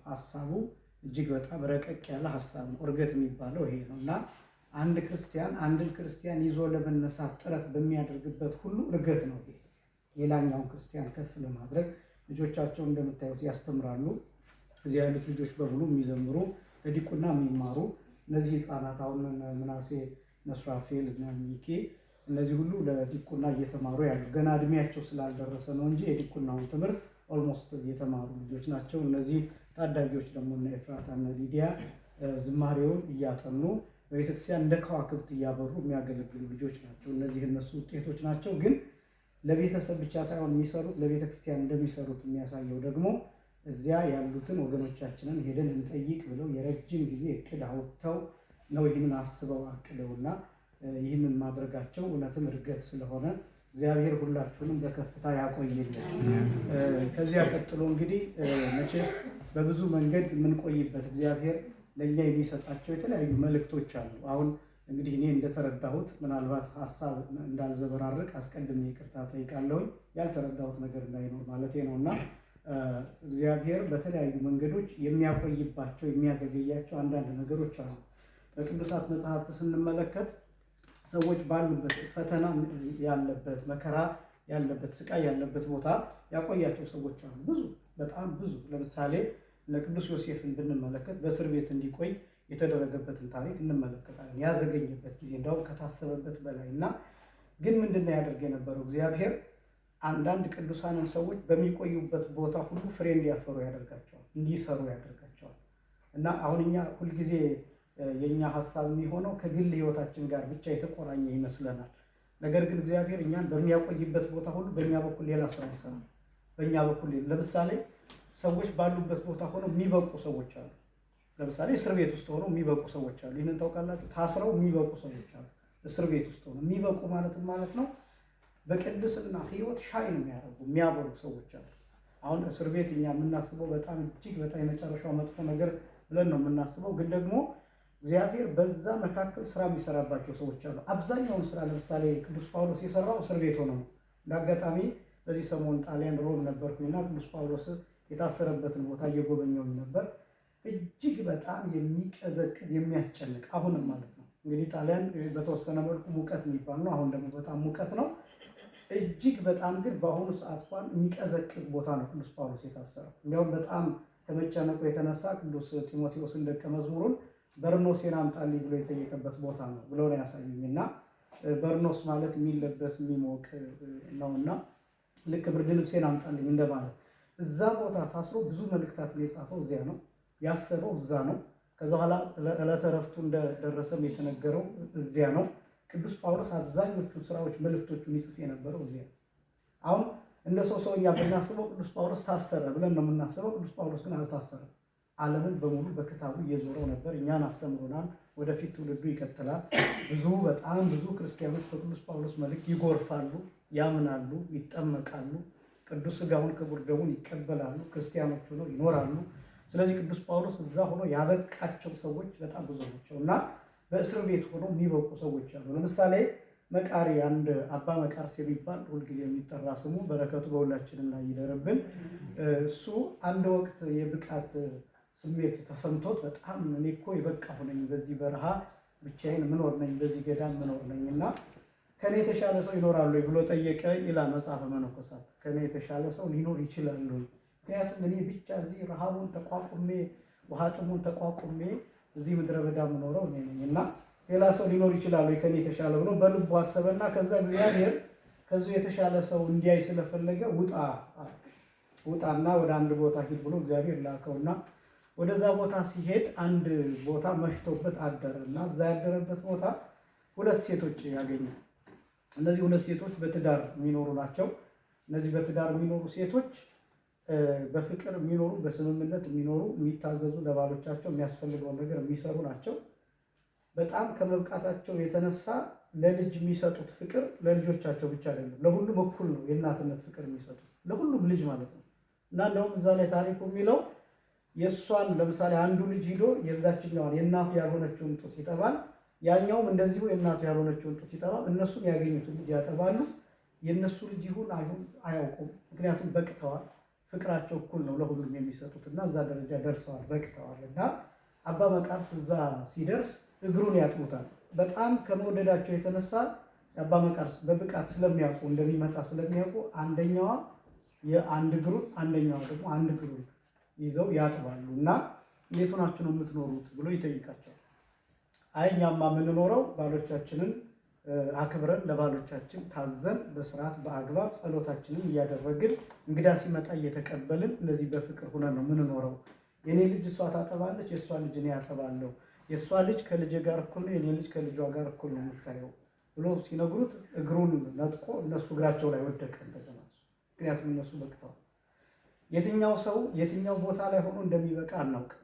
ሀሳቡ እጅግ በጣም ረቀቅ ያለ ሀሳብ ነው። እርገት የሚባለው ይሄ ነው እና አንድ ክርስቲያን አንድን ክርስቲያን ይዞ ለመነሳት ጥረት በሚያደርግበት ሁሉ እርገት ነው ይሄ። ሌላኛውን ክርስቲያን ከፍ ለማድረግ ልጆቻቸው እንደምታዩት ያስተምራሉ። እዚህ ያሉት ልጆች በሙሉ የሚዘምሩ፣ ለዲቁና የሚማሩ እነዚህ ህፃናት አሁን ምናሴ፣ ነስራፌል እና ሚኬ እነዚህ ሁሉ ለዲቁና እየተማሩ ያሉ ገና እድሜያቸው ስላልደረሰ ነው እንጂ የዲቁናውን ትምህርት almost የተማሩ ልጆች ናቸው። እነዚህ ታዳጊዎች ደግሞ እነ ኤፍራታ እነ ሊዲያ ዝማሬውን እያጠኑ በቤተክርስቲያን እንደ ከዋክብት እያበሩ የሚያገለግሉ ልጆች ናቸው። እነዚህ እነሱ ውጤቶች ናቸው። ግን ለቤተሰብ ብቻ ሳይሆን የሚሰሩት ለቤተክርስቲያን እንደሚሰሩት የሚያሳየው ደግሞ እዚያ ያሉትን ወገኖቻችንን ሄደን እንጠይቅ ብለው የረጅም ጊዜ እቅድ አውጥተው ነው ይህንን አስበው አቅደውና ይህንን ማድረጋቸው እውነትም እርገት ስለሆነ እግዚአብሔር ሁላችሁንም በከፍታ ያቆይልን። ከዚያ ቀጥሎ እንግዲህ መቼስ በብዙ መንገድ የምንቆይበት እግዚአብሔር ለእኛ የሚሰጣቸው የተለያዩ መልእክቶች አሉ። አሁን እንግዲህ እኔ እንደተረዳሁት ምናልባት ሀሳብ እንዳልዘበራርቅ አስቀድሜ ይቅርታ ጠይቃለሁኝ። ያልተረዳሁት ነገር እንዳይኖር ማለቴ ነው እና እግዚአብሔር በተለያዩ መንገዶች የሚያቆይባቸው የሚያዘገያቸው አንዳንድ ነገሮች አሉ። በቅዱሳት መጽሐፍት ስንመለከት ሰዎች ባሉበት ፈተና ያለበት፣ መከራ ያለበት፣ ስቃይ ያለበት ቦታ ያቆያቸው ሰዎች አሉ። ብዙ፣ በጣም ብዙ። ለምሳሌ ለቅዱስ ዮሴፍን ብንመለከት በእስር ቤት እንዲቆይ የተደረገበትን ታሪክ እንመለከታለን። ያዘገኘበት ጊዜ እንዲያውም ከታሰበበት በላይ እና ግን ምንድን ነው ያደርግ የነበረው እግዚአብሔር? አንዳንድ ቅዱሳንን ሰዎች በሚቆዩበት ቦታ ሁሉ ፍሬ እንዲያፈሩ ያደርጋቸዋል፣ እንዲሰሩ ያደርጋቸዋል። እና አሁን እኛ ሁልጊዜ የእኛ ሀሳብ የሚሆነው ከግል ሕይወታችን ጋር ብቻ የተቆራኘ ይመስለናል። ነገር ግን እግዚአብሔር እኛን በሚያቆይበት ቦታ ሁሉ በእኛ በኩል ሌላ ስራ ይሰራል። በእኛ በኩል ለምሳሌ ሰዎች ባሉበት ቦታ ሆነው የሚበቁ ሰዎች አሉ። ለምሳሌ እስር ቤት ውስጥ ሆነው የሚበቁ ሰዎች አሉ። ይህንን ታውቃላችሁ? ታስረው የሚበቁ ሰዎች አሉ። እስር ቤት ውስጥ ሆነው የሚበቁ ማለት ነው በቅድስና ሕይወት shine የሚያደርጉ፣ የሚያበሩ ሰዎች አሉ። አሁን እስር ቤት እኛ የምናስበው በጣም እጅግ በጣም የመጨረሻው መጥፎ ነገር ብለን ነው የምናስበው። ግን ደግሞ እግዚአብሔር በዛ መካከል ስራ የሚሰራባቸው ሰዎች አሉ። አብዛኛውን ስራ ለምሳሌ ቅዱስ ጳውሎስ የሰራው እስር ቤት ሆኖ ነው። እንደ አጋጣሚ በዚህ ሰሞን ጣሊያን ሮም ነበርኩኝና ቅዱስ ጳውሎስ የታሰረበትን ቦታ እየጎበኘሁኝ ነበር። እጅግ በጣም የሚቀዘቅዝ፣ የሚያስጨንቅ፣ አሁንም ማለት ነው። እንግዲህ ጣሊያን በተወሰነ መልኩ ሙቀት የሚባል ነው። አሁን ደግሞ በጣም ሙቀት ነው። እጅግ በጣም ግን በአሁኑ ሰዓት እንኳን የሚቀዘቅዝ ቦታ ነው ቅዱስ ጳውሎስ የታሰረው። እንዲያውም በጣም ከመጨነቁ የተነሳ ቅዱስ ጢሞቴዎስን ደቀ መዝሙሩን በርኖሴን አምጣልኝ ብሎ የጠየቀበት ቦታ ነው ብለው ነው ያሳዩኝ። እና በርኖስ ማለት የሚለበስ የሚሞቅ ነውና ልክ ብርድ ልብሴን አምጣልኝ እንደማለት። እዛ ቦታ ታስሮ ብዙ መልእክታትን የጻፈው እዚያ ነው። ያሰበው እዛ ነው። ከዛ በኋላ ዕለተ ዕረፍቱ እንደደረሰም የተነገረው እዚያ ነው። ቅዱስ ጳውሎስ አብዛኞቹ ስራዎች መልእክቶቹን ይጽፍ የነበረው እዚያ ነው። አሁን እንደ ሰው ሰውኛ ብናስበው ቅዱስ ጳውሎስ ታሰረ ብለን ነው የምናስበው። ቅዱስ ጳውሎስ ግን አልታሰረም። ዓለምን በሙሉ በክታቡ እየዞረው ነበር። እኛን አስተምሮናል። ወደፊት ትውልዱ ይቀጥላል። ብዙ፣ በጣም ብዙ ክርስቲያኖች በቅዱስ ጳውሎስ መልእክት ይጎርፋሉ፣ ያምናሉ፣ ይጠመቃሉ፣ ቅዱስ ሥጋውን ክቡር ደሙን ይቀበላሉ፣ ክርስቲያኖች ሆነው ይኖራሉ። ስለዚህ ቅዱስ ጳውሎስ እዛ ሆኖ ያበቃቸው ሰዎች በጣም ብዙ ናቸው እና በእስር ቤት ሆነው የሚበቁ ሰዎች አሉ። ለምሳሌ መቃሪ፣ አንድ አባ መቃርስ የሚባል ሁልጊዜ የሚጠራ ስሙ፣ በረከቱ በሁላችንም ላይ ይደርብን። እሱ አንድ ወቅት የብቃት ስሜት ተሰምቶት በጣም እኔ እኮ የበቃሁ ነኝ፣ በዚህ በረሃ ብቻዬን ምኖር ነኝ፣ በዚህ ገዳም ምኖር ነኝ እና ከኔ የተሻለ ሰው ይኖራሉ ወይ ብሎ ጠየቀ ይላል መጽሐፈ መነኮሳት። ከኔ የተሻለ ሰው ሊኖር ይችላል ወይ? ምክንያቱም እኔ ብቻ እዚህ ረሃቡን ተቋቁሜ፣ ውሃ ጥሙን ተቋቁሜ እዚህ ምድረ በዳ የምኖረው እኔ ነኝ እና ሌላ ሰው ሊኖር ይችላል ወይ ከኔ የተሻለ ብሎ በልቡ አሰበና ከዛ እግዚአብሔር ከዙ የተሻለ ሰው እንዲያይ ስለፈለገ ውጣ፣ ውጣና ወደ አንድ ቦታ ሂድ ብሎ እግዚአብሔር ላከውና ወደዛ ቦታ ሲሄድ አንድ ቦታ መሽቶበት አደረ እና እዛ ያደረበት ቦታ ሁለት ሴቶች ያገኛል። እነዚህ ሁለት ሴቶች በትዳር የሚኖሩ ናቸው። እነዚህ በትዳር የሚኖሩ ሴቶች በፍቅር የሚኖሩ፣ በስምምነት የሚኖሩ፣ የሚታዘዙ፣ ለባሎቻቸው የሚያስፈልገውን ነገር የሚሰሩ ናቸው። በጣም ከመብቃታቸው የተነሳ ለልጅ የሚሰጡት ፍቅር ለልጆቻቸው ብቻ አይደለም፣ ለሁሉም እኩል ነው የእናትነት ፍቅር የሚሰጡት፣ ለሁሉም ልጅ ማለት ነው። እና እንደውም እዛ ላይ ታሪኩ የሚለው የእሷን ለምሳሌ አንዱ ልጅ ሂዶ የዛችኛዋን የእናቱ ያልሆነችውን ጡት ይጠባል። ያኛውም እንደዚሁ የእናቱ ያልሆነችውን ጡት ይጠባል። እነሱም ያገኙትን ልጅ ያጠባሉ። የእነሱ ልጅ ይሁን አይሁን አያውቁም። ምክንያቱም በቅተዋል። ፍቅራቸው እኩል ነው ለሁሉም የሚሰጡት እና እዛ ደረጃ ደርሰዋል፣ በቅተዋል። እና አባ መቃርስ እዛ ሲደርስ እግሩን ያጥቡታል። በጣም ከመውደዳቸው የተነሳ አባ መቃርስ በብቃት ስለሚያውቁ፣ እንደሚመጣ ስለሚያውቁ አንደኛዋ የአንድ እግሩን አንደኛዋ ደግሞ አንድ እግሩን ይዘው ያጥባሉ። እና እንዴት ሆናችሁ ነው የምትኖሩት ብሎ ይጠይቃቸዋል። አይ እኛማ የምንኖረው ባሎቻችንን አክብረን፣ ለባሎቻችን ታዘን፣ በስርዓት በአግባብ ጸሎታችንን እያደረግን፣ እንግዳ ሲመጣ እየተቀበልን፣ እንደዚህ በፍቅር ሆነን ነው የምንኖረው። የኔ ልጅ እሷ ታጠባለች፣ የእሷ ልጅ እኔ ያጠባለሁ። የእሷ ልጅ ከልጄ ጋር እኩል ነው፣ የኔ ልጅ ከልጇ ጋር እኩል ነው የምታየው ብሎ ሲነግሩት እግሩን ነጥቆ እነሱ እግራቸው ላይ ወደቀ እንደገና። ምክንያቱም እነሱ በቅተዋል። የትኛው ሰው የትኛው ቦታ ላይ ሆኖ እንደሚበቃ አናውቅም።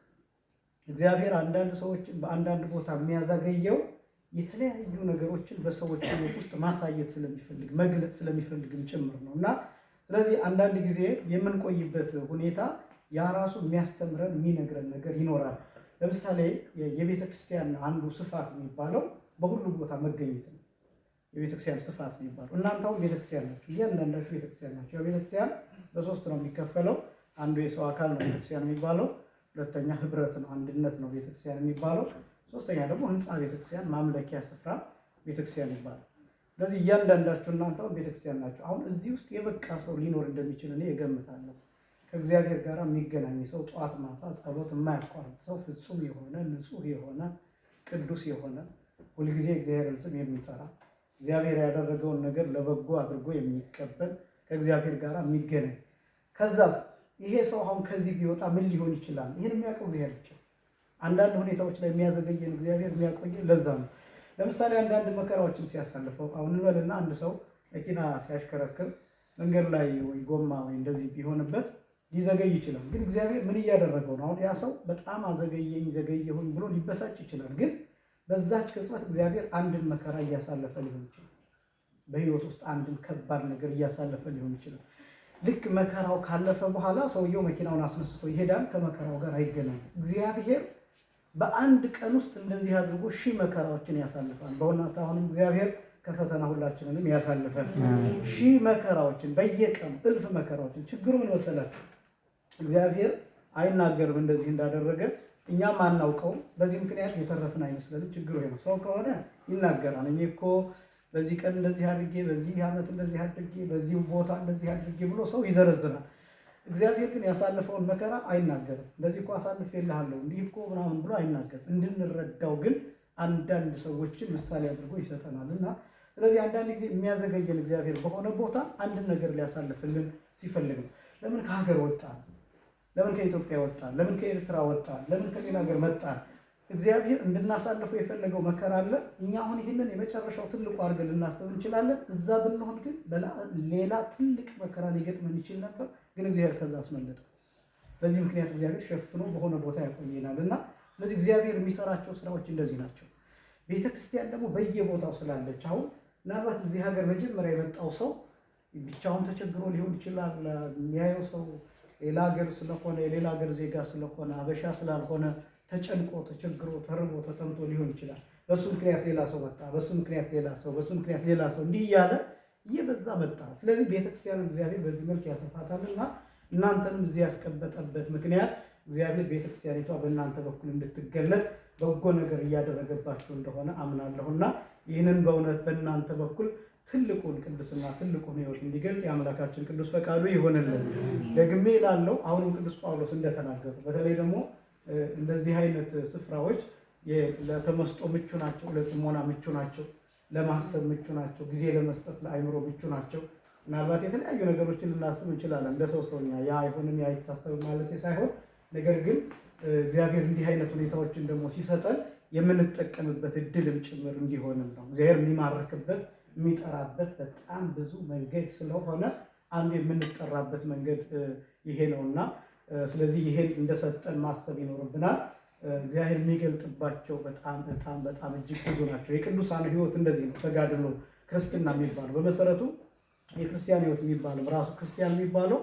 እግዚአብሔር አንዳንድ ሰዎችን በአንዳንድ ቦታ የሚያዘገየው የተለያዩ ነገሮችን በሰዎች ሕይወት ውስጥ ማሳየት ስለሚፈልግ፣ መግለጽ ስለሚፈልግም ጭምር ነው። እና ስለዚህ አንዳንድ ጊዜ የምንቆይበት ሁኔታ ያ ራሱ የሚያስተምረን፣ የሚነግረን ነገር ይኖራል። ለምሳሌ የቤተ ክርስቲያን አንዱ ስፋት የሚባለው በሁሉም ቦታ መገኘት ነው። የቤተክርስቲያን ስፋት የሚባለው እናንተ አሁን ቤተክርስቲያን ናችሁ፣ እያንዳንዳችሁ ቤተክርስቲያን ናችሁ። ያው ቤተክርስቲያን በሶስት ነው የሚከፈለው። አንዱ የሰው አካል ነው ቤተክርስቲያን የሚባለው፣ ሁለተኛ ህብረት ነው፣ አንድነት ነው ቤተክርስቲያን የሚባለው፣ ሶስተኛ ደግሞ ህንፃ ቤተክርስቲያን፣ ማምለኪያ ስፍራ ቤተክርስቲያን ይባላል። ስለዚህ እያንዳንዳችሁ እናንተ አሁን ቤተክርስቲያን ናችሁ። አሁን እዚህ ውስጥ የበቃ ሰው ሊኖር እንደሚችል እኔ እገምታለሁ። ከእግዚአብሔር ጋር የሚገናኝ ሰው፣ ጠዋት ማታ ጸሎት የማያቋርጥ ሰው፣ ፍጹም የሆነ፣ ንጹህ የሆነ፣ ቅዱስ የሆነ፣ ሁልጊዜ እግዚአብሔርን ስም የሚጠራ፣ እግዚአብሔር ያደረገውን ነገር ለበጎ አድርጎ የሚቀበል፣ ከእግዚአብሔር ጋር የሚገናኝ፣ ከዛስ ይሄ ሰው አሁን ከዚህ ቢወጣ ምን ሊሆን ይችላል? ይህን የሚያውቀው እግዚአብሔር ብቻ። አንዳንድ ሁኔታዎች ላይ የሚያዘገየን እግዚአብሔር የሚያቆየን ለዛ ነው። ለምሳሌ አንዳንድ መከራዎችን ሲያሳልፈው፣ አሁን እንበልና አንድ ሰው መኪና ሲያሽከረክር መንገድ ላይ ወይ ጎማ ወይ እንደዚህ ቢሆንበት ሊዘገይ ይችላል። ግን እግዚአብሔር ምን እያደረገው ነው? አሁን ያ ሰው በጣም አዘገየኝ፣ ዘገየሁኝ ብሎ ሊበሳጭ ይችላል። ግን በዛች ቅጽበት እግዚአብሔር አንድን መከራ እያሳለፈ ሊሆን ይችላል። በሕይወት ውስጥ አንድን ከባድ ነገር እያሳለፈ ሊሆን ይችላል። ልክ መከራው ካለፈ በኋላ ሰውየው መኪናውን አስነስቶ ይሄዳል። ከመከራው ጋር አይገናኝም። እግዚአብሔር በአንድ ቀን ውስጥ እንደዚህ አድርጎ ሺህ መከራዎችን ያሳልፋል። በእውነት አሁንም እግዚአብሔር ከፈተና ሁላችንንም ያሳልፈን። ሺህ መከራዎችን በየቀኑ፣ እልፍ መከራዎችን። ችግሩ ምን መሰላችሁ? እግዚአብሔር አይናገርም እንደዚህ እንዳደረገ፣ እኛም አናውቀውም። በዚህ ምክንያት የተረፍን አይመስለንም። ችግሩ ይሄ ነው። ሰው ከሆነ ይናገራል። እኔ እኮ በዚህ ቀን እንደዚህ አድርጌ፣ በዚህ ዓመት እንደዚህ አድርጌ፣ በዚህ ቦታ እንደዚህ አድርጌ ብሎ ሰው ይዘረዝራል። እግዚአብሔር ግን ያሳለፈውን መከራ አይናገርም። እንደዚህ እኮ አሳልፌልሃለሁ፣ እንዲህ እኮ ምናምን ብሎ አይናገርም። እንድንረዳው ግን አንዳንድ ሰዎችን ምሳሌ አድርጎ ይሰጠናል። እና ስለዚህ አንዳንድ ጊዜ የሚያዘገየን እግዚአብሔር በሆነ ቦታ አንድን ነገር ሊያሳልፍልን ሲፈልግ ነው። ለምን ከሀገር ወጣን? ለምን ከኢትዮጵያ ወጣን? ለምን ከኤርትራ ወጣን? ለምን ከሌላ ሀገር መጣን? እግዚአብሔር እንድናሳልፈው የፈለገው መከራ አለ። እኛ አሁን ይህንን የመጨረሻው ትልቁ አድርገን ልናስብ እንችላለን። እዛ ብንሆን ግን ሌላ ትልቅ መከራ ሊገጥመን ይችል ነበር። ግን እግዚአብሔር ከዛ አስመለጠ። በዚህ ምክንያት እግዚአብሔር ሸፍኖ በሆነ ቦታ ያቆየናል። እና ስለዚህ እግዚአብሔር የሚሰራቸው ስራዎች እንደዚህ ናቸው። ቤተክርስቲያን ደግሞ በየቦታው ስላለች አሁን ምናልባት እዚህ ሀገር መጀመሪያ የመጣው ሰው ብቻውን ተቸግሮ ሊሆን ይችላል። የሚያየው ሰው ሌላ ሀገር ስለሆነ፣ የሌላ ሀገር ዜጋ ስለሆነ፣ አበሻ ስላልሆነ ተጨንቆ፣ ተቸግሮ፣ ተርቦ፣ ተጠምቶ ሊሆን ይችላል። በሱ ምክንያት ሌላ ሰው መጣ፣ በሱ ምክንያት ሌላ ሰው፣ በሱ ምክንያት ሌላ ሰው፣ እንዲህ እያለ እየበዛ መጣ። ስለዚህ ቤተክርስቲያን እግዚአብሔር በዚህ መልክ ያሰፋታልና እናንተንም እዚህ ያስቀመጠበት ምክንያት እግዚአብሔር ቤተክርስቲያኒቷ በእናንተ በኩል እንድትገለጥ በጎ ነገር እያደረገባችሁ እንደሆነ አምናለሁና ይህንን በእውነት በእናንተ በኩል ትልቁን ቅድስና፣ ትልቁን ሕይወት እንዲገልጥ የአምላካችን ቅዱስ ፈቃዱ ይሆንልን። ደግሜ እላለሁ፣ አሁንም ቅዱስ ጳውሎስ እንደተናገሩ በተለይ ደግሞ እንደዚህ አይነት ስፍራዎች ለተመስጦ ምቹ ናቸው፣ ለጽሞና ምቹ ናቸው፣ ለማሰብ ምቹ ናቸው፣ ጊዜ ለመስጠት ለአእምሮ ምቹ ናቸው። ምናልባት የተለያዩ ነገሮችን ልናስብ እንችላለን እንደ ሰው ሰውኛ፣ ያ አይሆንም፣ ያ አይታሰብም ማለት ሳይሆን፣ ነገር ግን እግዚአብሔር እንዲህ አይነት ሁኔታዎችን ደግሞ ሲሰጠን የምንጠቀምበት እድልም ጭምር እንዲሆንም ነው። እግዚአብሔር የሚማርክበት፣ የሚጠራበት በጣም ብዙ መንገድ ስለሆነ አንዱ የምንጠራበት መንገድ ይሄ ነውና ስለዚህ ይሄን እንደሰጠን ማሰብ ይኖርብናል። እግዚአብሔር የሚገልጥባቸው በጣም በጣም በጣም እጅግ ብዙ ናቸው። የቅዱሳን ሕይወት እንደዚህ ነው። ተጋድሎ፣ ክርስትና የሚባለው፣ በመሰረቱ የክርስቲያን ሕይወት የሚባለው፣ ራሱ ክርስቲያን የሚባለው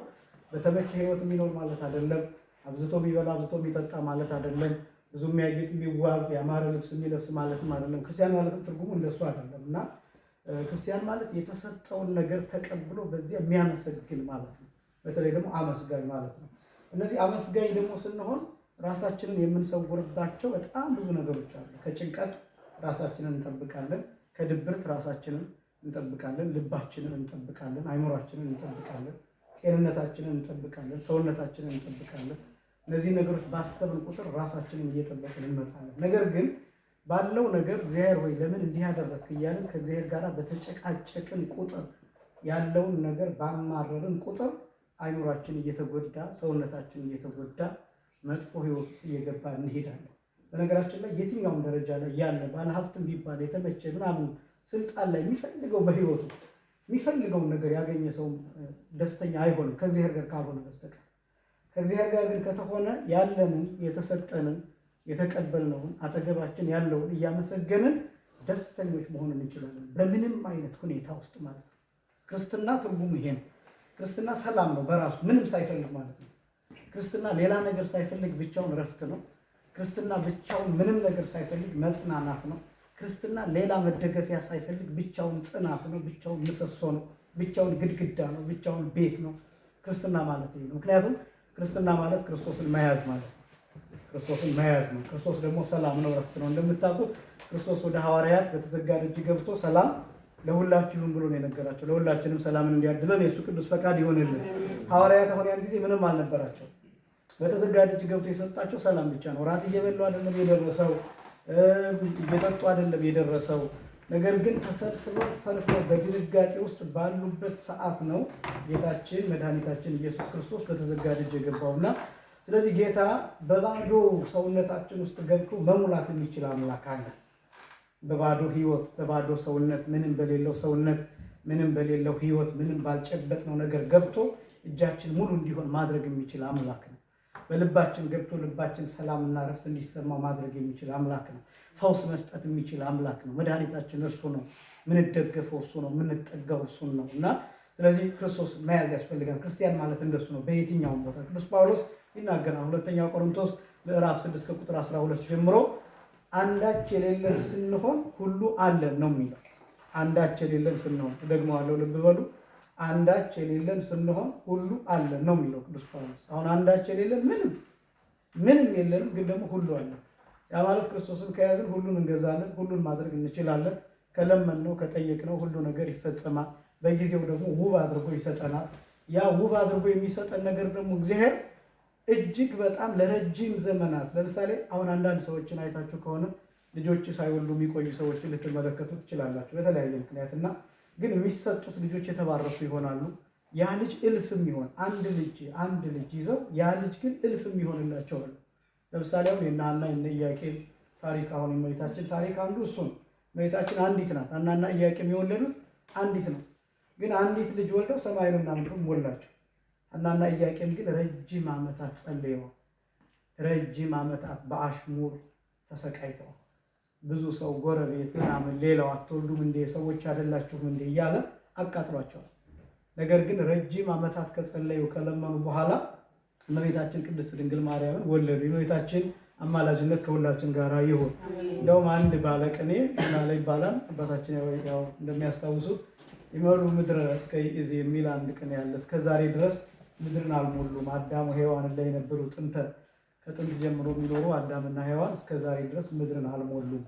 በተመቸ ሕይወት የሚኖር ማለት አይደለም። አብዝቶ የሚበላ፣ አብዝቶ የሚጠጣ ማለት አይደለም። ብዙ የሚያጌጥ፣ የሚዋብ፣ ያማረ ልብስ የሚለብስ ማለትም አይደለም። ክርስቲያን ማለትም ትርጉሙ እንደሱ አይደለም። እና ክርስቲያን ማለት የተሰጠውን ነገር ተቀብሎ በዚያ የሚያመሰግን ማለት ነው። በተለይ ደግሞ አመስጋኝ ማለት ነው። እነዚህ አመስጋኝ ደግሞ ስንሆን ራሳችንን የምንሰውርባቸው በጣም ብዙ ነገሮች አሉ። ከጭንቀት ራሳችንን እንጠብቃለን። ከድብርት ራሳችንን እንጠብቃለን። ልባችንን እንጠብቃለን። አይምሯችንን እንጠብቃለን። ጤንነታችንን እንጠብቃለን። ሰውነታችንን እንጠብቃለን። እነዚህ ነገሮች ባሰብን ቁጥር ራሳችንን እየጠበቅን እንመጣለን። ነገር ግን ባለው ነገር እግዚአብሔር ወይ ለምን እንዲህ ያደረግክ እያልን ከእግዚአብሔር ጋር በተጨቃጨቅን ቁጥር፣ ያለውን ነገር ባማረርን ቁጥር አይምሯችን እየተጎዳ፣ ሰውነታችን እየተጎዳ፣ መጥፎ ሕይወት ውስጥ እየገባ እንሄዳለን። በነገራችን ላይ የትኛውም ደረጃ ላይ ያለ ባለሀብትም ቢባል፣ የተመቸ ምናምን ስልጣን ላይ፣ የሚፈልገው በሕይወቱ የሚፈልገውን ነገር ያገኘ ሰው ደስተኛ አይሆንም ከእግዚአብሔር ጋር ካልሆነ በስተቀር። ከእግዚአብሔር ጋር ግን ከተሆነ ያለንን፣ የተሰጠንን፣ የተቀበልነውን፣ አጠገባችን ያለውን እያመሰገንን ደስተኞች መሆን እንችላለን። በምንም አይነት ሁኔታ ውስጥ ማለት ነው። ክርስትና ትርጉሙ ይሄ ነው። ክርስትና ሰላም ነው በራሱ ምንም ሳይፈልግ ማለት ነው። ክርስትና ሌላ ነገር ሳይፈልግ ብቻውን እረፍት ነው። ክርስትና ብቻውን ምንም ነገር ሳይፈልግ መጽናናት ነው። ክርስትና ሌላ መደገፊያ ሳይፈልግ ብቻውን ጽናት ነው። ብቻውን ምሰሶ ነው። ብቻውን ግድግዳ ነው። ብቻውን ቤት ነው። ክርስትና ማለት ይሄ ነው። ምክንያቱም ክርስትና ማለት ክርስቶስን መያዝ ማለት ነው። ክርስቶስን መያዝ ነው። ክርስቶስ ደግሞ ሰላም ነው፣ እረፍት ነው። እንደምታውቁት ክርስቶስ ወደ ሐዋርያት በተዘጋ ደጅ ገብቶ ሰላም ለሁላችሁም ብሎ ነው የነገራቸው። ለሁላችንም ሰላምን እንዲያድለን የእሱ ቅዱስ ፈቃድ ይሆንልን። ሐዋርያት አሁን ያን ጊዜ ምንም አልነበራቸው። በተዘጋ ደጅ ገብቶ የሰጣቸው ሰላም ብቻ ነው። ራት እየበሉ አይደለም የደረሰው፣ እየጠጡ አይደለም የደረሰው። ነገር ግን ተሰብስበው ፈርተው በድንጋጤ ውስጥ ባሉበት ሰዓት ነው ጌታችን መድኃኒታችን ኢየሱስ ክርስቶስ በተዘጋ ደጅ የገባውና ስለዚህ ጌታ በባዶ ሰውነታችን ውስጥ ገብቶ መሙላት የሚችል አምላክ አለ። በባዶ ሕይወት፣ በባዶ ሰውነት፣ ምንም በሌለው ሰውነት፣ ምንም በሌለው ሕይወት፣ ምንም ባልጨበጥነው ነገር ገብቶ እጃችን ሙሉ እንዲሆን ማድረግ የሚችል አምላክ ነው። በልባችን ገብቶ ልባችን ሰላምና እረፍት እንዲሰማው ማድረግ የሚችል አምላክ ነው። ፈውስ መስጠት የሚችል አምላክ ነው። መድኃኒታችን እርሱ ነው። ምንደገፈው እሱ ነው። የምንጠጋው እሱን ነው እና ስለዚህ ክርስቶስ መያዝ ያስፈልጋል። ክርስቲያን ማለት እንደሱ ነው። በየትኛውም ቦታ ቅዱስ ጳውሎስ ይናገራል። ሁለተኛው ቆሮንቶስ ምዕራፍ 6 ከቁጥር 12 ጀምሮ አንዳች የሌለን ስንሆን ሁሉ አለን ነው የሚለው። አንዳች የሌለን ስንሆን፣ ደግመዋለሁ፣ ልብ በሉ። አንዳች የሌለን ስንሆን ሁሉ አለን ነው የሚለው ቅዱስ ጳውሎስ። አሁን አንዳች የሌለን ምንም ምንም የለንም፣ ግን ደግሞ ሁሉ አለን። ያ ማለት ክርስቶስን ከያዝን ሁሉን እንገዛለን፣ ሁሉን ማድረግ እንችላለን። ከለመንነው፣ ከጠየቅነው ሁሉ ነገር ይፈጸማል። በጊዜው ደግሞ ውብ አድርጎ ይሰጠናል። ያ ውብ አድርጎ የሚሰጠን ነገር ደግሞ እግዚአብሔር እጅግ በጣም ለረጅም ዘመናት፣ ለምሳሌ አሁን አንዳንድ ሰዎችን አይታችሁ ከሆነ ልጆች ሳይወልዱ የሚቆዩ ሰዎችን ልትመለከቱ ትችላላችሁ በተለያየ ምክንያት፣ እና ግን የሚሰጡት ልጆች የተባረኩ ይሆናሉ። ያ ልጅ እልፍ የሚሆን፣ አንድ ልጅ አንድ ልጅ ይዘው ያ ልጅ ግን እልፍ የሚሆንላቸው አሉ። ለምሳሌ አሁን የእነ ሐና፣ የእነ ኢያቄም ታሪክ፣ አሁን የእመቤታችን ታሪክ አንዱ እሱ ነው። እመቤታችን አንዲት ናት። ሐናና ኢያቄም የወለዱት አንዲት ነው። ግን አንዲት ልጅ ወልደው ሰማዩንና ምድሩን ሞላቸው። ሐናና ኢያቄም ግን ረጅም ዓመታት ጸልየዋል። ረጅም ዓመታት በአሽሙር ተሰቃይተዋል። ብዙ ሰው፣ ጎረቤት ምናምን፣ ሌላው አትወልዱም እንዴ፣ ሰዎች አይደላችሁም እንዴ እያለ አቃጥሏቸዋል። ነገር ግን ረጅም ዓመታት ከጸለዩ፣ ከለመኑ በኋላ እመቤታችን ቅድስት ድንግል ማርያምን ወለዱ። የእመቤታችን አማላጅነት ከሁላችን ጋር ይሁን። እንደውም አንድ ባለቅኔ ምን አለ ይባላል። አባታችን ያው እንደሚያስታውሱት ይመሉ ምድረ እስከ ይእዜ የሚል አንድ ቅኔ ያለ፣ እስከ ዛሬ ድረስ ምድርን አልሞሉም። አዳም ሔዋን ላይ የነበሩ ጥንተ ከጥንት ጀምሮ የሚኖሩ አዳምና ሔዋን እስከ ዛሬ ድረስ ምድርን አልሞሉም።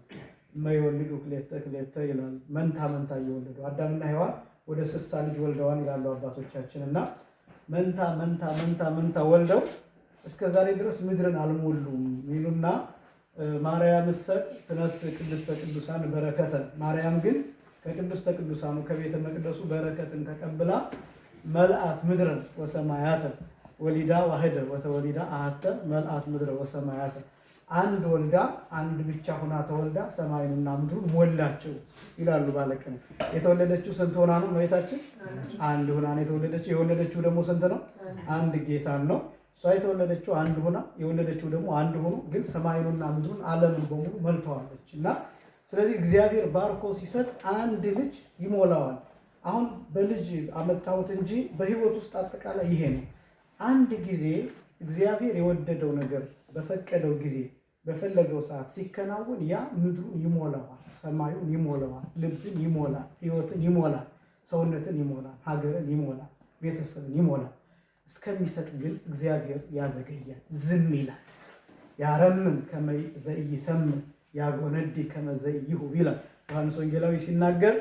እመይወልዱ ክሌተ ክሌተ ይላል። መንታ መንታ እየወለዱ አዳምና ሔዋን ወደ 60 ልጅ ወልደዋል ይላሉ አባቶቻችን፣ እና መንታ መንታ መንታ መንታ ወልደው እስከ ዛሬ ድረስ ምድርን አልሞሉም ይሉና ማርያምሰ ትነሥእ ቅድስተ ቅዱሳን በረከተ፣ ማርያም ግን ከቅድስተ ቅዱሳኑ ከቤተ መቅደሱ በረከትን ተቀብላ መልአት ምድረ ወሰማያተ፣ ወሊዳ ዋህደ ወተወሊዳ አሐተ መልአት ምድረ ወሰማያተ፣ አንድ ወልዳ፣ አንድ ብቻ ሆና ተወልዳ ሰማይንና ምድሩን ሞላቸው ይላሉ ባለቅኔ። የተወለደችው ስንት ሆና ነው? እመቤታችን አንድ ሆና ነው የተወለደችው። የወለደችው ደግሞ ስንት ነው? አንድ ጌታን ነው። እሷ የተወለደችው አንድ ሆና፣ የወለደችው ደግሞ አንድ ሆኖ ግን ሰማይኑና ምድሩን፣ ዓለምን በሙሉ መልተዋለች። እና ስለዚህ እግዚአብሔር ባርኮ ሲሰጥ አንድ ልጅ ይሞላዋል። አሁን በልጅ አመጣሁት እንጂ በሕይወት ውስጥ አጠቃላይ ይሄ ነው። አንድ ጊዜ እግዚአብሔር የወደደው ነገር በፈቀደው ጊዜ በፈለገው ሰዓት ሲከናወን ያ ምድሩን ይሞላዋል፣ ሰማዩን ይሞላዋል፣ ልብን ይሞላል፣ ሕይወትን ይሞላል፣ ሰውነትን ይሞላል፣ ሀገርን ይሞላል፣ ቤተሰብን ይሞላል። እስከሚሰጥ ግን እግዚአብሔር ያዘገያል፣ ዝም ይላል። ያረምም ከመ ዘኢይሰምዕ ያጎነዲ ከመ ዘኢይሁብ ይላል ዮሐንስ ወንጌላዊ ሲናገር፣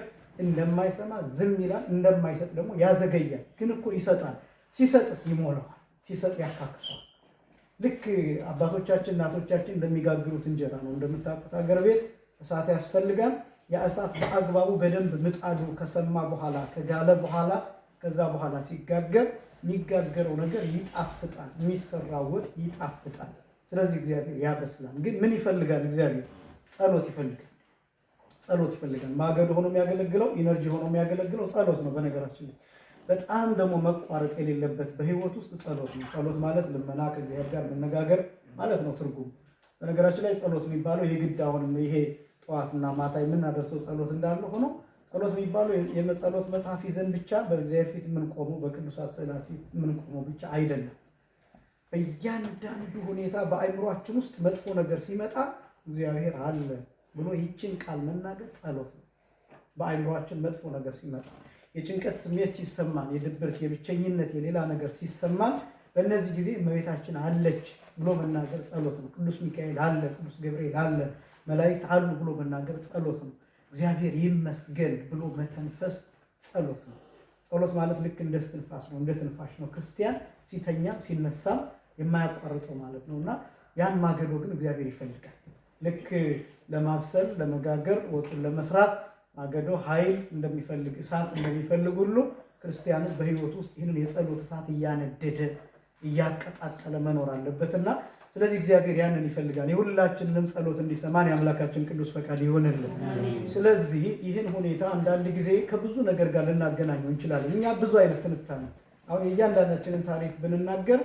እንደማይሰማ ዝም ይላል፣ እንደማይሰጥ ደግሞ ያዘገያል። ግን እኮ ይሰጣል። ሲሰጥስ ይሞላዋል፣ ሲሰጥ ያካክሰዋል። ልክ አባቶቻችን እናቶቻችን እንደሚጋግሩት እንጀራ ነው። እንደምታውቁት አገር ቤት እሳት ያስፈልጋል። ያ እሳት በአግባቡ በደንብ ምጣዱ ከሰማ በኋላ፣ ከጋለ በኋላ፣ ከዛ በኋላ ሲጋገር የሚጋገረው ነገር ይጣፍጣል፣ የሚሰራው ወጥ ይጣፍጣል። ስለዚህ እግዚአብሔር ያበስላል። ግን ምን ይፈልጋል? እግዚአብሔር ጸሎት ይፈልጋል። ጸሎት ይፈልጋል። ማገዶ ሆኖ የሚያገለግለው፣ energy ሆኖ የሚያገለግለው ጸሎት ነው። በነገራችን ላይ በጣም ደግሞ መቋረጥ የሌለበት በህይወት ውስጥ ጸሎት ነው። ጸሎት ማለት ልመና፣ ከእግዚአብሔር ጋር መነጋገር ማለት ነው ትርጉም። በነገራችን ላይ ጸሎት የሚባለው የግድ አሁንም ይሄ ጠዋትና ማታ የምናደርሰው ጸሎት እንዳለ ሆኖ ጸሎት የሚባለው የጸሎት መጽሐፍ ይዘን ብቻ በእግዚአብሔር ፊት የምንቆመው፣ በቅዱሳት ስዕላት ፊት የምንቆመው ብቻ አይደለም። በእያንዳንዱ ሁኔታ በአእምሯችን ውስጥ መጥፎ ነገር ሲመጣ እግዚአብሔር አለ ብሎ ይህችን ቃል መናገር ጸሎት ነው። በአእምሯችን መጥፎ ነገር ሲመጣ፣ የጭንቀት ስሜት ሲሰማን፣ የድብርት፣ የብቸኝነት፣ የሌላ ነገር ሲሰማን በእነዚህ ጊዜ እመቤታችን አለች ብሎ መናገር ጸሎት ነው። ቅዱስ ሚካኤል አለ፣ ቅዱስ ገብርኤል አለ፣ መላእክት አሉ ብሎ መናገር ጸሎት ነው። እግዚአብሔር ይመስገን ብሎ መተንፈስ ጸሎት ነው። ጸሎት ማለት ልክ እንደ እስትንፋስ ነው፣ እንደ ትንፋሽ ነው። ክርስቲያን ሲተኛ ሲነሳም የማያቋርጠው ማለት ነው። እና ያን ማገዶ ግን እግዚአብሔር ይፈልጋል። ልክ ለማብሰል፣ ለመጋገር፣ ወጡን ለመስራት ማገዶ ኃይል እንደሚፈልግ፣ እሳት እንደሚፈልግ ሁሉ ክርስቲያኑ በሕይወት ውስጥ ይህንን የጸሎት እሳት እያነደደ እያቀጣጠለ መኖር አለበትና ስለዚህ እግዚአብሔር ያንን ይፈልጋል። የሁላችንንም ጸሎት እንዲሰማን የአምላካችን ቅዱስ ፈቃድ ይሆንልን። ስለዚህ ይህን ሁኔታ አንዳንድ ጊዜ ከብዙ ነገር ጋር ልናገናኘው እንችላለን። እኛ ብዙ አይነት ትንታኔ፣ አሁን የእያንዳንዳችንን ታሪክ ብንናገር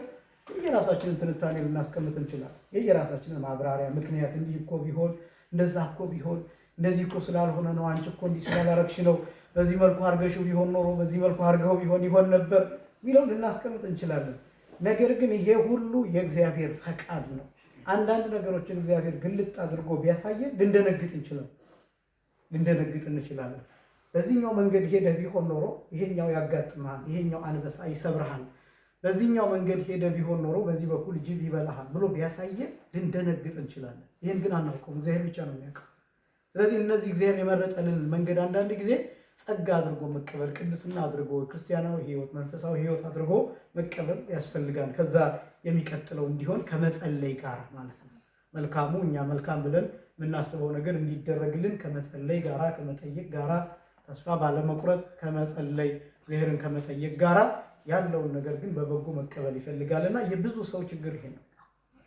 የየራሳችንን ትንታኔ ልናስቀምጥ እንችላለን። የየራሳችንን ማብራሪያ፣ ምክንያት፣ እንዲህ እኮ ቢሆን፣ እንደዛ እኮ ቢሆን፣ እንደዚህ እኮ ስላልሆነ ነው፣ አንቺ እኮ እንዲህ ስላላረግሽ ነው፣ በዚህ መልኩ አድርገሽው ቢሆን ኖሮ፣ በዚህ መልኩ አድርገው ቢሆን ይሆን ነበር የሚለው ልናስቀምጥ እንችላለን። ነገር ግን ይሄ ሁሉ የእግዚአብሔር ፈቃድ ነው። አንዳንድ ነገሮችን እግዚአብሔር ግልጥ አድርጎ ቢያሳየን ልንደነግጥ እንችላለን። በዚህኛው መንገድ ሄደህ ቢሆን ኖሮ ይሄኛው ያጋጥምሃል፣ ይሄኛው አንበሳ ይሰብርሃል፣ በዚህኛው መንገድ ሄደህ ቢሆን ኖሮ በዚህ በኩል ጅብ ይበላሃል ብሎ ቢያሳየን ልንደነግጥ እንችላለን። ይህን ግን አናውቀውም፣ እግዚአብሔር ብቻ ነው የሚያውቀው። ስለዚህ እነዚህ እግዚአብሔር የመረጠልን መንገድ አንዳንድ ጊዜ ጸጋ አድርጎ መቀበል፣ ቅድስና አድርጎ፣ ክርስቲያናዊ ሕይወት፣ መንፈሳዊ ሕይወት አድርጎ መቀበል ያስፈልጋል። ከዛ የሚቀጥለው እንዲሆን ከመጸለይ ጋር ማለት ነው። መልካሙ እኛ መልካም ብለን የምናስበው ነገር እንዲደረግልን ከመጸለይ ጋራ፣ ከመጠየቅ ጋራ፣ ተስፋ ባለመቁረጥ ከመጸለይ፣ እግዚአብሔርን ከመጠየቅ ጋራ ያለውን ነገር ግን በበጎ መቀበል ይፈልጋል። እና የብዙ ሰው ችግር ይሄ ነው።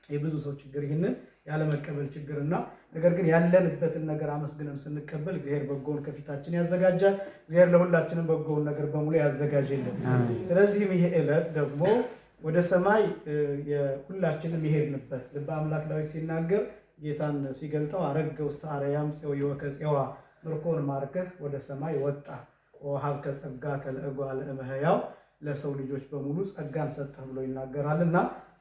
የብዙ ሰው ችግር ይህንን ያለመቀበል ችግር እና ነገር ግን ያለንበትን ነገር አመስግነን ስንቀበል እግዚአብሔር በጎውን ከፊታችን ያዘጋጃል። እግዚአብሔር ለሁላችንም በጎውን ነገር በሙሉ ያዘጋጅልን። ስለዚህም ይሄ ዕለት ደግሞ ወደ ሰማይ ሁላችንም የሄድንበት፣ ልበ አምላክ ዳዊት ሲናገር ጌታን ሲገልጠው አረገ ውስተ አርያም ፄዊወከ ፄዋ፣ ምርኮን ማርከህ ወደ ሰማይ ወጣ፣ ወሀብከ ጸጋከ ለእጓለ እመሕያው፣ ለሰው ልጆች በሙሉ ጸጋን ሰጠህ ብሎ ይናገራል። እና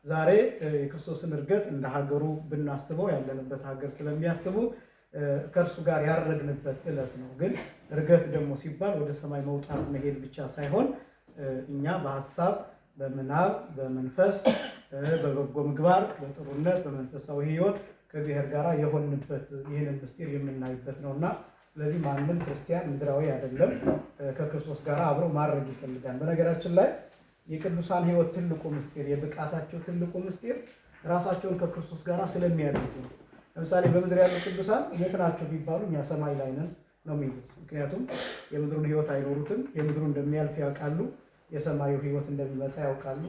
ዛሬ የክርስቶስን ዕርገት እንደ ሀገሩ ብናስበው፣ ያለንበት ሀገር ስለሚያስቡ፣ ከእርሱ ጋር ያረግንበት ዕለት ነው። ግን ዕርገት ደግሞ ሲባል ወደ ሰማይ መውጣት መሄድ ብቻ ሳይሆን እኛ በሀሳብ፣ በምናብ፣ በመንፈስ፣ በበጎ ምግባር፣ በጥሩነት፣ በመንፈሳዊ ሕይወት ከእግዚአብሔር ጋር የሆንበት፣ ይህንን ምስጢር የምናይበት ነው። እና ስለዚህ ማንም ክርስቲያን ምድራዊ አይደለም፣ ከክርስቶስ ጋር አብሮ ማድረግ ይፈልጋል። በነገራችን ላይ የቅዱሳን ሕይወት ትልቁ ምስጢር፣ የብቃታቸው ትልቁ ምስጢር ራሳቸውን ከክርስቶስ ጋር ስለሚያደርጉ ነው። ለምሳሌ በምድር ያሉ ቅዱሳን የት ናቸው ቢባሉ እኛ ሰማይ ላይ ነን ነው የሚሉት። ምክንያቱም የምድሩን ሕይወት አይኖሩትም። የምድሩ እንደሚያልፍ ያውቃሉ። የሰማዩ ሕይወት እንደሚመጣ ያውቃሉ።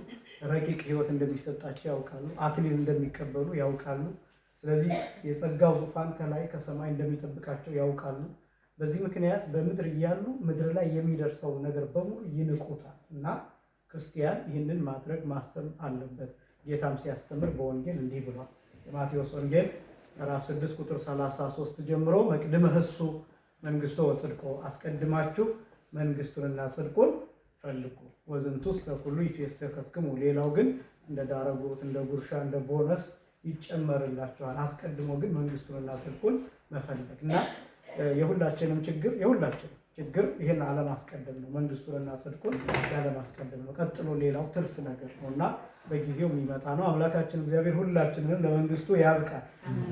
ረቂቅ ሕይወት እንደሚሰጣቸው ያውቃሉ። አክሊል እንደሚቀበሉ ያውቃሉ። ስለዚህ የጸጋው ዙፋን ከላይ ከሰማይ እንደሚጠብቃቸው ያውቃሉ። በዚህ ምክንያት በምድር እያሉ ምድር ላይ የሚደርሰውን ነገር በሙሉ ይንቁታል። እና ክርስቲያን ይህንን ማድረግ፣ ማሰብ አለበት። ጌታም ሲያስተምር በወንጌል እንዲህ ብሏል። የማቴዎስ ወንጌል ምዕራፍ 6 ቁጥር 33 ጀምሮ መቅድመ ኅሡ መንግሥቶ ወጽድቆ፣ አስቀድማችሁ መንግስቱንና ጽድቁን ፈልጉ፣ ወዝንቱሰ ኩሉ ይትዌሰከክሙ፣ ሌላው ግን እንደ ዳረጎት፣ እንደ ጉርሻ፣ እንደ ቦነስ ይጨመርላችኋል። አስቀድሞ ግን መንግስቱንና ጽድቁን መፈለግ። እና የሁላችንም ችግር፣ የሁላችንም ችግር ይህን አለማስቀደም ነው። መንግስቱንና ጽድቁን ያለማስቀደም ነው። ቀጥሎ ሌላው ትርፍ ነገር ነው እና በጊዜው የሚመጣ ነው። አምላካችን እግዚአብሔር ሁላችንንም ለመንግስቱ ያብቃል።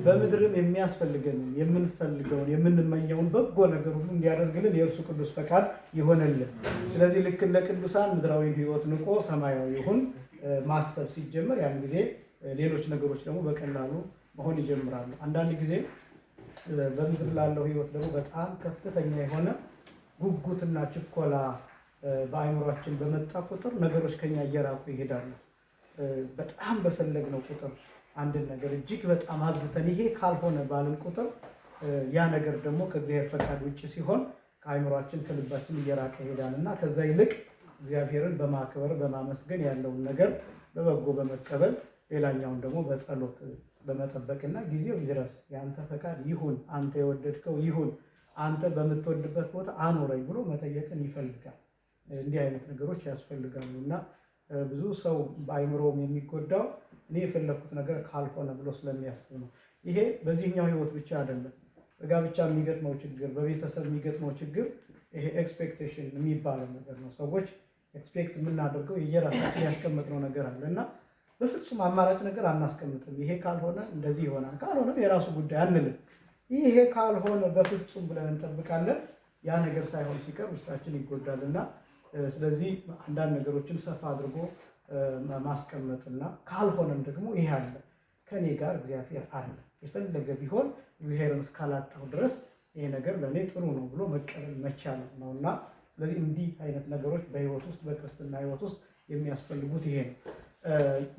በምድርም የሚያስፈልገንን የምንፈልገውን የምንመኘውን በጎ ነገር ሁሉ እንዲያደርግልን የእርሱ ቅዱስ ፈቃድ ይሆንልን። ስለዚህ ልክ እንደ ቅዱሳን ምድራዊን ሕይወት ንቆ ሰማያዊ ይሁን ማሰብ ሲጀመር ያን ጊዜ ሌሎች ነገሮች ደግሞ በቀላሉ መሆን ይጀምራሉ። አንዳንድ ጊዜ በምድር ላለው ሕይወት ደግሞ በጣም ከፍተኛ የሆነ ጉጉትና ችኮላ በአእምሯችን በመጣ ቁጥር ነገሮች ከኛ እየራቁ ይሄዳሉ። በጣም በፈለግነው ቁጥር አንድን ነገር እጅግ በጣም አብዝተን ይሄ ካልሆነ ባልን ቁጥር ያ ነገር ደግሞ ከእግዚአብሔር ፈቃድ ውጭ ሲሆን ከአእምሯችን ከልባችን እየራቀ ይሄዳል እና ከዛ ይልቅ እግዚአብሔርን በማክበር በማመስገን ያለውን ነገር በበጎ በመቀበል ሌላኛውን ደግሞ በጸሎት በመጠበቅና ጊዜው ይድረስ፣ የአንተ ፈቃድ ይሁን፣ አንተ የወደድከው ይሁን፣ አንተ በምትወድበት ቦታ አኑረኝ ብሎ መጠየቅን ይፈልጋል። እንዲህ አይነት ነገሮች ያስፈልጋሉ እና ብዙ ሰው በአእምሮውም የሚጎዳው እኔ የፈለግኩት ነገር ካልሆነ ብሎ ስለሚያስብ ነው። ይሄ በዚህኛው ህይወት ብቻ አይደለም። በጋብቻ የሚገጥመው ችግር፣ በቤተሰብ የሚገጥመው ችግር ይሄ expectation የሚባለው ነገር ነው። ሰዎች expect የምናደርገው የየራሳችን ያስቀመጥነው ነገር አለ እና በፍጹም አማራጭ ነገር አናስቀምጥም። ይሄ ካልሆነ እንደዚህ ይሆናል፣ ካልሆነም የራሱ ጉዳይ አንልም። ይሄ ካልሆነ በፍጹም ብለን እንጠብቃለን። ያ ነገር ሳይሆን ሲቀር ውስጣችን ይጎዳል እና ስለዚህ አንዳንድ ነገሮችን ሰፋ አድርጎ ማስቀመጥና ካልሆነም ደግሞ ይሄ አለ፣ ከኔ ጋር እግዚአብሔር አለ፣ የፈለገ ቢሆን እግዚአብሔርን እስካላጣሁ ድረስ ይሄ ነገር ለእኔ ጥሩ ነው ብሎ መቀበል መቻል ነው እና ስለዚህ እንዲህ አይነት ነገሮች በህይወት ውስጥ በክርስትና ህይወት ውስጥ የሚያስፈልጉት ይሄ ነው።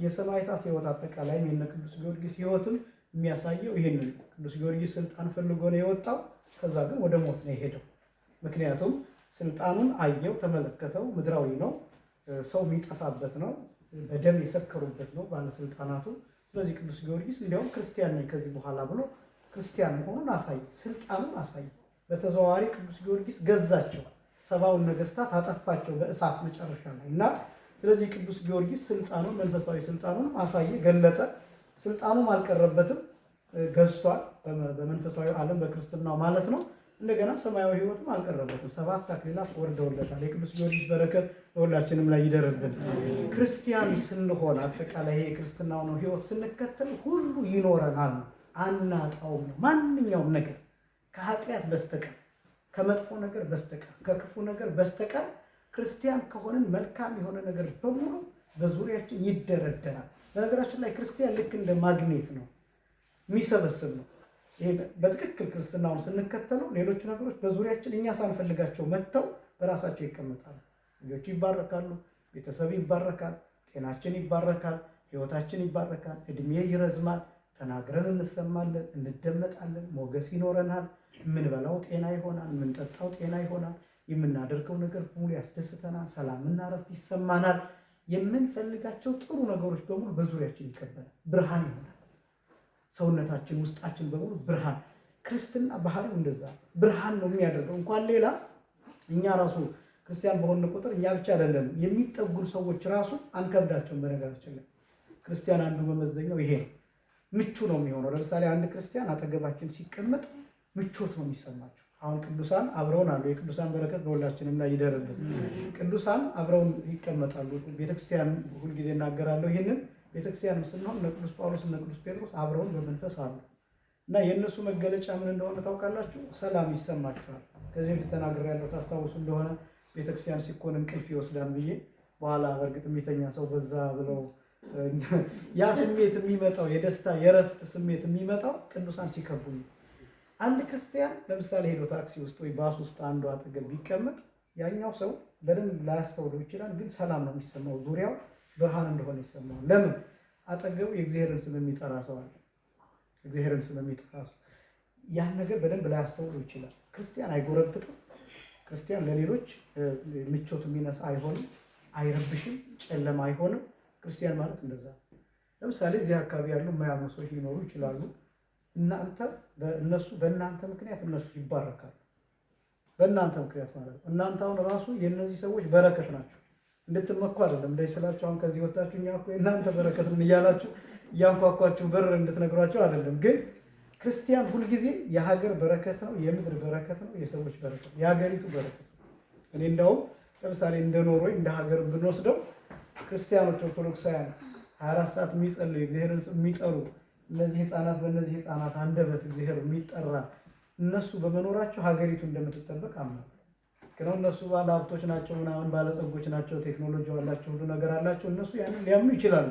የሰማዕታት ህይወት አጠቃላይም የነ ቅዱስ ጊዮርጊስ ህይወትም የሚያሳየው ይህንን። ቅዱስ ጊዮርጊስ ስልጣን ፈልጎ ነው የወጣው። ከዛ ግን ወደ ሞት ነው የሄደው። ምክንያቱም ስልጣኑን አየው፣ ተመለከተው። ምድራዊ ነው፣ ሰው የሚጠፋበት ነው፣ በደም የሰከሩበት ነው ባለስልጣናቱ። ስለዚህ ቅዱስ ጊዮርጊስ እንዲያውም ክርስቲያን ነኝ ከዚህ በኋላ ብሎ ክርስቲያን መሆኑን አሳየ፣ ስልጣኑን አሳየ። በተዘዋዋሪ ቅዱስ ጊዮርጊስ ገዛቸው፣ 70ውን ነገስታት አጠፋቸው በእሳት መጨረሻ ላይ እና ስለዚህ ቅዱስ ጊዮርጊስ ስልጣኑን መንፈሳዊ ስልጣኑን አሳየ፣ ገለጠ። ስልጣኑም አልቀረበትም፣ ገዝቷል፣ በመንፈሳዊ ዓለም በክርስትናው ማለት ነው። እንደገና ሰማያዊ ህይወትም አልቀረበትም። 7 አክሊላት ወርደውለታል። የቅዱስ ጊዮርጊስ በረከት በሁላችንም ላይ ይደርብን። ክርስቲያን ስንሆን አጠቃላይ ይሄ የክርስትናውን ህይወት ስንከተል ሁሉ ይኖረናል ነው፣ አናጣውም ነው። ማንኛውም ነገር ከኃጢአት በስተቀር ከመጥፎ ነገር በስተቀር ከክፉ ነገር በስተቀር ክርስቲያን ከሆንን መልካም የሆነ ነገር በሙሉ በዙሪያችን ይደረደራል። በነገራችን ላይ ክርስቲያን ልክ እንደ ማግኔት ነው፣ የሚሰበስብ ነው። ይሄ በትክክል ክርስትናውን ስንከተለው ሌሎቹ ነገሮች በዙሪያችን እኛ ሳንፈልጋቸው መጥተው በራሳቸው ይቀመጣሉ። ልጆች ይባረካሉ፣ ቤተሰብ ይባረካል፣ ጤናችን ይባረካል፣ ህይወታችን ይባረካል፣ እድሜ ይረዝማል፣ ተናግረን እንሰማለን፣ እንደመጣለን፣ ሞገስ ይኖረናል፣ የምንበላው ጤና ይሆናል፣ የምንጠጣው ጤና ይሆናል፣ የምናደርገው ነገር በሙሉ ያስደስተናል፣ ሰላምና እረፍት ይሰማናል። የምንፈልጋቸው ጥሩ ነገሮች በሙሉ በዙሪያችን ይቀበላል፣ ብርሃን ይሆናል። ሰውነታችን ውስጣችን በሙሉ ብርሃን። ክርስትና ባህሪው እንደዛ ብርሃን ነው የሚያደርገው። እንኳን ሌላ እኛ ራሱ ክርስቲያን በሆነ ቁጥር እኛ ብቻ አይደለም የሚጠጉን ሰዎች ራሱ አንከብዳቸውም። በነገራችን ላይ ክርስቲያን አንዱ መመዘኛው ይሄ ነው። ምቹ ነው የሚሆነው። ለምሳሌ አንድ ክርስቲያን አጠገባችን ሲቀመጥ ምቾት ነው የሚሰማቸው። አሁን ቅዱሳን አብረውን አሉ። የቅዱሳን በረከት በሁላችንም ላይ ይደርብን። ቅዱሳን አብረውን ይቀመጣሉ። ቤተክርስቲያን ሁልጊዜ እናገራለሁ ይህንን። ቤተክርስቲያን ስንሆን እነ ቅዱስ ጳውሎስ እነ ቅዱስ ጴጥሮስ አብረውን በመንፈስ አሉ እና የእነሱ መገለጫ ምን እንደሆነ ታውቃላችሁ? ሰላም ይሰማቸዋል። ከዚህ በፊት ተናግሬያለሁ፣ ታስታውሱ እንደሆነ ቤተክርስቲያን ሲኮን እንቅልፍ ይወስዳል ብዬ በኋላ በእርግጥ የሚተኛ ሰው በዛ ብለው ያ ስሜት የሚመጣው የደስታ የእረፍት ስሜት የሚመጣው ቅዱሳን ሲከቡ ነው። አንድ ክርስቲያን ለምሳሌ ሄዶ ታክሲ ውስጥ ወይ ባስ ውስጥ አንዱ አጠገብ ቢቀመጥ ያኛው ሰው በደንብ ላያስተውለው ይችላል፣ ግን ሰላም ነው የሚሰማው፣ ዙሪያው ብርሃን እንደሆነ ይሰማዋል። ለምን? አጠገቡ የእግዚአብሔርን ስም የሚጠራ ሰው አለ። እግዚአብሔርን ስም የሚጠራ ሰው ያን ነገር በደንብ ላያስተውለው ይችላል። ክርስቲያን አይጎረብጥም። ክርስቲያን ለሌሎች ምቾት የሚነሳ አይሆንም፣ አይረብሽም፣ ጨለማ አይሆንም። ክርስቲያን ማለት እንደዛ ነው። ለምሳሌ እዚህ አካባቢ ያሉ የማያምኑ ሰዎች ሊኖሩ ይችላሉ። እናንተ በእነሱ በእናንተ ምክንያት እነሱ ይባረካሉ። በእናንተ ምክንያት ማለት ነው። እናንተ አሁን ራሱ የእነዚህ ሰዎች በረከት ናቸው። እንድትመኩ አይደለም እንደዚህ ስላችሁ አሁን ከዚህ ወጣችሁ እኛ እኮ የእናንተ በረከት ነን እያላችሁ እያንኳኳችሁ በር እንድትነግሯቸው አይደለም። ግን ክርስቲያን ሁልጊዜ የሀገር በረከት ነው፣ የምድር በረከት ነው፣ የሰዎች በረከት ነው፣ የሀገሪቱ በረከት ነው። እኔ እንደውም ለምሳሌ እንደ ኖርዌይ እንደ ሀገር ብንወስደው ክርስቲያኖች ኦርቶዶክሳውያን 24 ሰዓት የሚጸልዩ፣ እግዚአብሔርን የሚጠሩ፣ እነዚህ ህፃናት በእነዚህ ህፃናት አንደበት እግዚአብሔር የሚጠራ፣ እነሱ በመኖራቸው ሀገሪቱ እንደምትጠበቅ አምናለሁ። ግን እነሱ ባለ ሀብቶች ናቸው፣ ምናምን ባለጸጎች ናቸው፣ ቴክኖሎጂ አላቸው፣ ሁሉ ነገር አላቸው። እነሱ ያንን ሊያምኑ ይችላሉ።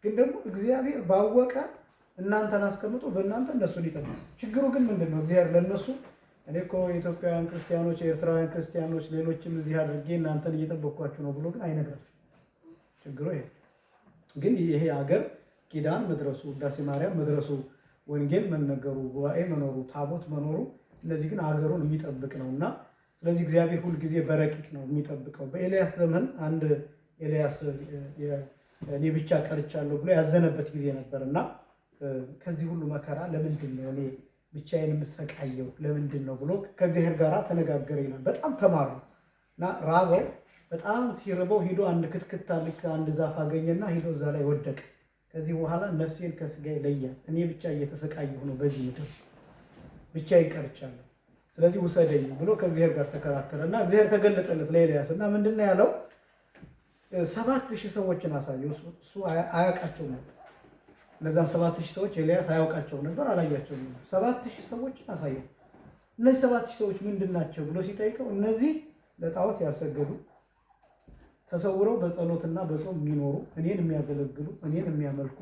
ግን ደግሞ እግዚአብሔር ባወቀ እናንተን አስቀምጦ በእናንተ እነሱን ይጠብቃል። ችግሩ ግን ምንድን ነው? እግዚአብሔር ለእነሱ እኔ እኮ የኢትዮጵያውያን ክርስቲያኖች፣ የኤርትራውያን ክርስቲያኖች፣ ሌሎችም እዚህ አድርጌ እናንተን እየጠበቅኳችሁ ነው ብሎ ግን አይነግራቸውም። ችግሩ ይሄ ግን ይሄ ሀገር ኪዳን መድረሱ፣ ውዳሴ ማርያም መድረሱ፣ ወንጌል መነገሩ፣ ጉባኤ መኖሩ፣ ታቦት መኖሩ፣ እነዚህ ግን ሀገሩን የሚጠብቅ ነው። እና ስለዚህ እግዚአብሔር ሁልጊዜ በረቂቅ ነው የሚጠብቀው። በኤልያስ ዘመን አንድ ኤልያስ እኔ ብቻ ቀርቻለሁ ብሎ ያዘነበት ጊዜ ነበር። እና ከዚህ ሁሉ መከራ ለምንድን ነው እኔ ብቻዬን የምሰቃየው፣ ለምንድን ነው ብሎ ከእግዚአብሔር ጋር ተነጋገረ ይላል። በጣም ተማሩ እና ራበው። በጣም ሲርበው ሂዶ አንድ ክትክታ ልክ አንድ ዛፍ አገኘና ሂዶ እዛ ላይ ወደቀ። ከዚህ በኋላ ነፍሴን ከስጋዬ ለያት፣ እኔ ብቻ እየተሰቃየሁ ነው በዚህ ምድር፣ ብቻዬን ቀርቻለሁ፣ ስለዚህ ውሰደኝ ብሎ ከእግዚአብሔር ጋር ተከራከረ። እና እግዚአብሔር ተገለጠለት ለኤልያስ። እና ምንድን ነው ያለው? 7,000 ሰዎችን አሳየው። እሱ አያውቃቸውም ነበር። እነዛም 7,000 ሰዎች ኤልያስ አያውቃቸውም ነበር፣ አላያቸውም ነበር። 7,000 ሰዎችን አሳየው። እነዚህ 7,000 ሰዎች ምንድን ናቸው ብሎ ሲጠይቀው እነዚህ ለጣዖት ያልሰገዱ፣ ተሰውረው በጸሎትና በጾም የሚኖሩ፣ እኔን የሚያገለግሉ፣ እኔን የሚያመልኩ፣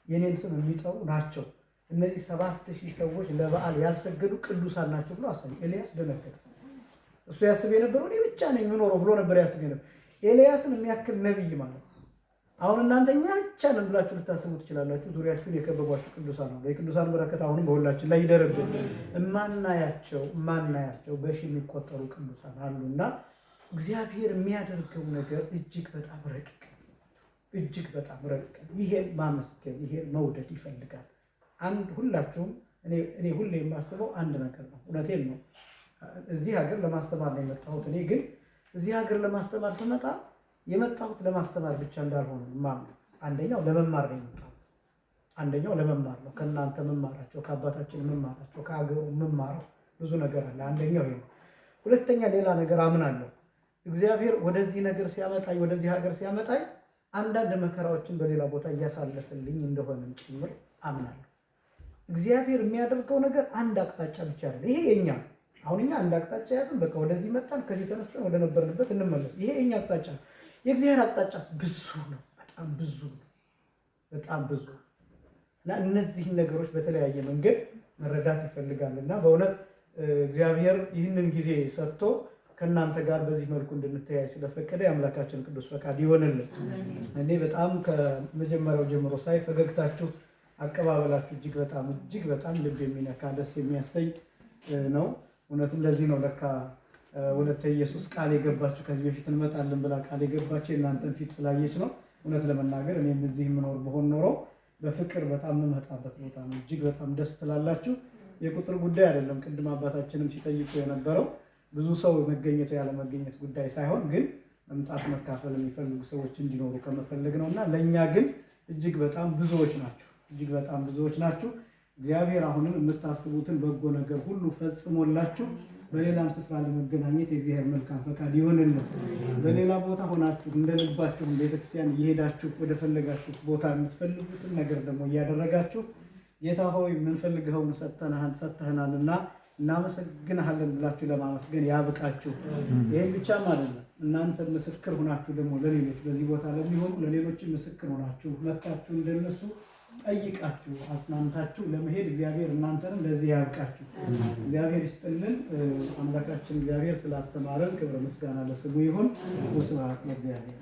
የኔን ስም የሚጠሩ ናቸው። እነዚህ 7,000 ሰዎች ለበዓል ያልሰገዱ ቅዱሳን ናቸው ብሎ አሳየው። ኤልያስ ደነገጠ። እሱ ያስብ የነበረው እኔ ብቻ ነኝ የምኖረው ብሎ ነበር ያስብ የነበረው። ኤልያስን የሚያክል ነቢይ ማለት ነው። አሁን እናንተ እኛ ብቻ ነን ብላችሁ ልታስቡ ትችላላችሁ። ዙሪያችሁን የከበቧችሁ ቅዱሳን አሉ። የቅዱሳን በረከት አሁንም በሁላችን ላይ ይደርብን። እማናያቸው እማናያቸው በሺህ የሚቆጠሩ ቅዱሳን አሉና እግዚአብሔር የሚያደርገው ነገር እጅግ በጣም ረቂቅ፣ እጅግ በጣም ረቂቅ። ይሄን ማመስገን፣ ይሄን መውደድ ይፈልጋል። አንድ ሁላችሁም እኔ ሁሌ የማስበው አንድ ነገር ነው። እውነቴን ነው። እዚህ ሀገር ለማስተማር ነው የመጣሁት። እኔ ግን እዚህ ሀገር ለማስተማር ስመጣ የመጣሁት ለማስተማር ብቻ እንዳልሆነ የማምነው። አንደኛው ለመማር ነው የመጣሁት። አንደኛው ለመማር ነው። ከእናንተ መማራቸው፣ ከአባታችን መማራቸው፣ ከሀገሩ መማረው ብዙ ነገር አለ። አንደኛው ይሄ ነው። ሁለተኛ ሌላ ነገር አምናለሁ። እግዚአብሔር ወደዚህ ነገር ሲያመጣኝ፣ ወደዚህ ሀገር ሲያመጣኝ አንዳንድ መከራዎችን በሌላ ቦታ እያሳለፈልኝ እንደሆነም ጭምር አምናለሁ። እግዚአብሔር የሚያደርገው ነገር አንድ አቅጣጫ ብቻ አይደለም። ይሄ የኛ አሁን እኛ አንድ አቅጣጫ ያዝን፣ በቃ ወደዚህ መጣን፣ ከዚህ ተነስተን ወደ ነበርንበት እንመለስ። ይሄ የኛ አቅጣጫ ነው። የእግዚአብሔር አቅጣጫስ ብዙ ነው፣ በጣም ብዙ ነው፣ በጣም ብዙ ነው። እና እነዚህን ነገሮች በተለያየ መንገድ መረዳት ይፈልጋል። እና በእውነት እግዚአብሔር ይህንን ጊዜ ሰጥቶ ከእናንተ ጋር በዚህ መልኩ እንድንተያይ ስለፈቀደ የአምላካችን ቅዱስ ፈቃድ ይሆንልን። እኔ በጣም ከመጀመሪያው ጀምሮ ሳይ ፈገግታችሁ፣ አቀባበላችሁ እጅግ በጣም እጅግ በጣም ልብ የሚነካ፣ ደስ የሚያሰኝ ነው። እውነትም ለዚህ ነው ለካ ወለተ ኢየሱስ ቃል የገባችሁ፣ ከዚህ በፊት እንመጣለን ብላ ቃል የገባችሁ የእናንተን ፊት ስላየች ነው። እውነት ለመናገር እኔም እዚህ የምኖር ብሆን ኖሮ በፍቅር በጣም የምመጣበት ቦታ ነው። እጅግ በጣም ደስ ትላላችሁ። የቁጥር ጉዳይ አይደለም። ቅድም አባታችንም ሲጠይቁ የነበረው ብዙ ሰው መገኘቱ ያለመገኘት ጉዳይ ሳይሆን ግን መምጣት መካፈል የሚፈልጉ ሰዎች እንዲኖሩ ከመፈለግ ነው። እና ለእኛ ግን እጅግ በጣም ብዙዎች ናችሁ። እጅግ በጣም ብዙዎች ናችሁ። እግዚአብሔር አሁንም የምታስቡትን በጎ ነገር ሁሉ ፈጽሞላችሁ በሌላም ስፍራ ለመገናኘት የእግዚአብሔር መልካም ፈቃድ ይሆንልን። በሌላ ቦታ ሆናችሁ እንደ ልባችሁ ቤተክርስቲያን እየሄዳችሁ ወደ ፈለጋችሁ ቦታ የምትፈልጉትን ነገር ደግሞ እያደረጋችሁ ጌታ ሆይ የምንፈልገውን ሰጥተህናልና እናመሰግንሃለን ብላችሁ ለማመስገን ያብቃችሁ። ይህም ብቻም አይደለም፣ እናንተ ምስክር ሆናችሁ ደግሞ ለሌሎች፣ በዚህ ቦታ ለሚሆኑ ለሌሎች ምስክር ሆናችሁ መጥታችሁ እንደነሱ ጠይቃችሁ አጽናንታችሁ ለመሄድ እግዚአብሔር እናንተንም ለዚህ ያብቃችሁ። እግዚአብሔር ይስጥልን። አምላካችን እግዚአብሔር ስላስተማረን ክብር ምስጋና ለስሙ ይሁን። ወስብሐት ለእግዚአብሔር።